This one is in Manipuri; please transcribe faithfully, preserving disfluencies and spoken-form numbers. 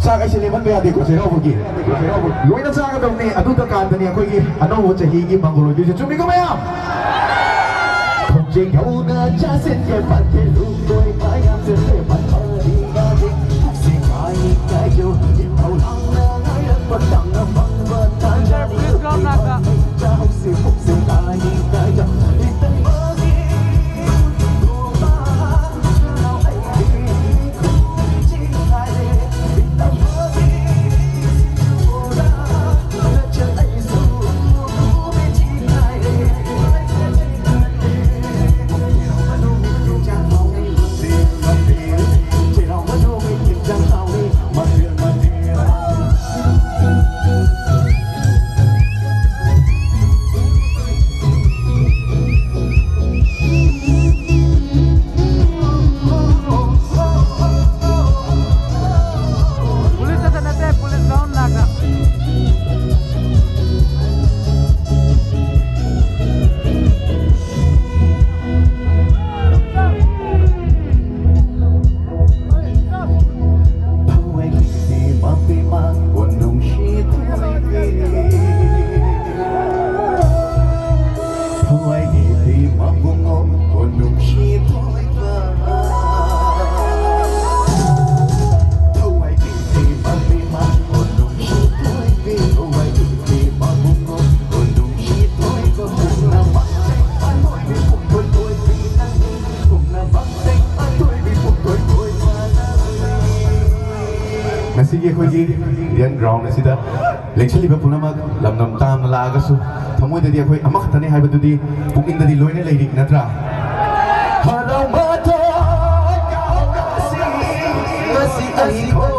ꯆꯥꯛ ꯑꯩꯁꯦ ꯂꯦꯝꯍꯟꯕ ꯌꯥꯗꯦꯀꯣ ꯆꯩꯔꯥꯎꯕꯒꯤ꯫ ꯂꯣꯏꯅ ꯆꯥꯒꯗꯧꯅꯤ꯫ ꯑꯗꯨ ꯀꯥꯟꯗꯅꯤ ꯑꯩꯈꯣꯏꯒꯤ ꯑꯅꯧꯕ ꯆꯍꯤꯒꯤ ꯃꯪꯒꯣꯜ ꯑꯣꯏꯗꯣꯏꯁꯦ꯫ ꯆꯨꯝꯃꯤꯀꯣ ꯃꯌꯥꯝ? ꯈꯣꯡꯖꯦꯡ ꯌꯧꯅ ꯆꯥꯁꯤꯟꯒꯦ ꯐꯠꯇꯦ ꯂꯨꯀꯣꯏ ꯃꯌꯥꯝꯁꯦ ꯂꯦꯝꯍꯟꯕꯗꯤ ꯌꯥꯗꯦ꯫ ꯄꯨꯛꯁꯦ ꯉꯥꯏ ꯉꯥꯏꯌꯣ ꯏꯊꯧ ꯂꯥꯡꯅ ꯉꯥꯏꯔꯛꯄ ꯇꯥꯡꯅ ꯐꯪꯕ ꯇꯥꯟꯖꯥꯅꯤ꯫ ꯆꯥꯍꯧꯁꯤ ꯄꯨꯛꯁꯦ ꯉꯥꯏ ꯉꯥꯏꯌꯣ ꯏꯇꯪꯕꯒꯤ ꯉꯁꯤꯒꯤ ꯑꯩꯈꯣꯏꯒꯤ ꯏꯟꯗꯤꯌꯟ ꯒ꯭ꯔꯥꯎꯟ ꯑꯁꯤꯗ ꯂꯦꯡꯁꯤꯜꯂꯤꯕ ꯄꯨꯝꯅꯃꯛ ꯂꯝꯗꯝ ꯇꯥꯝꯅ ꯂꯥꯛꯑꯒꯁꯨ ꯊꯃꯣꯏꯗꯗꯤ ꯑꯩꯈꯣꯏ ꯑꯃꯈꯛꯇꯅꯤ ꯍꯥꯏꯕꯗꯨꯗꯤ ꯄꯨꯛꯅꯤꯡꯗꯗꯤ ꯂꯣꯏꯅ ꯂꯩꯔꯤ ꯅꯠꯇ꯭ꯔꯥ? ꯍꯔꯥꯎ ꯃꯇꯣꯟ ꯀꯥꯎꯅꯁꯤ ꯉꯁꯤ ꯑꯩꯈꯣꯏ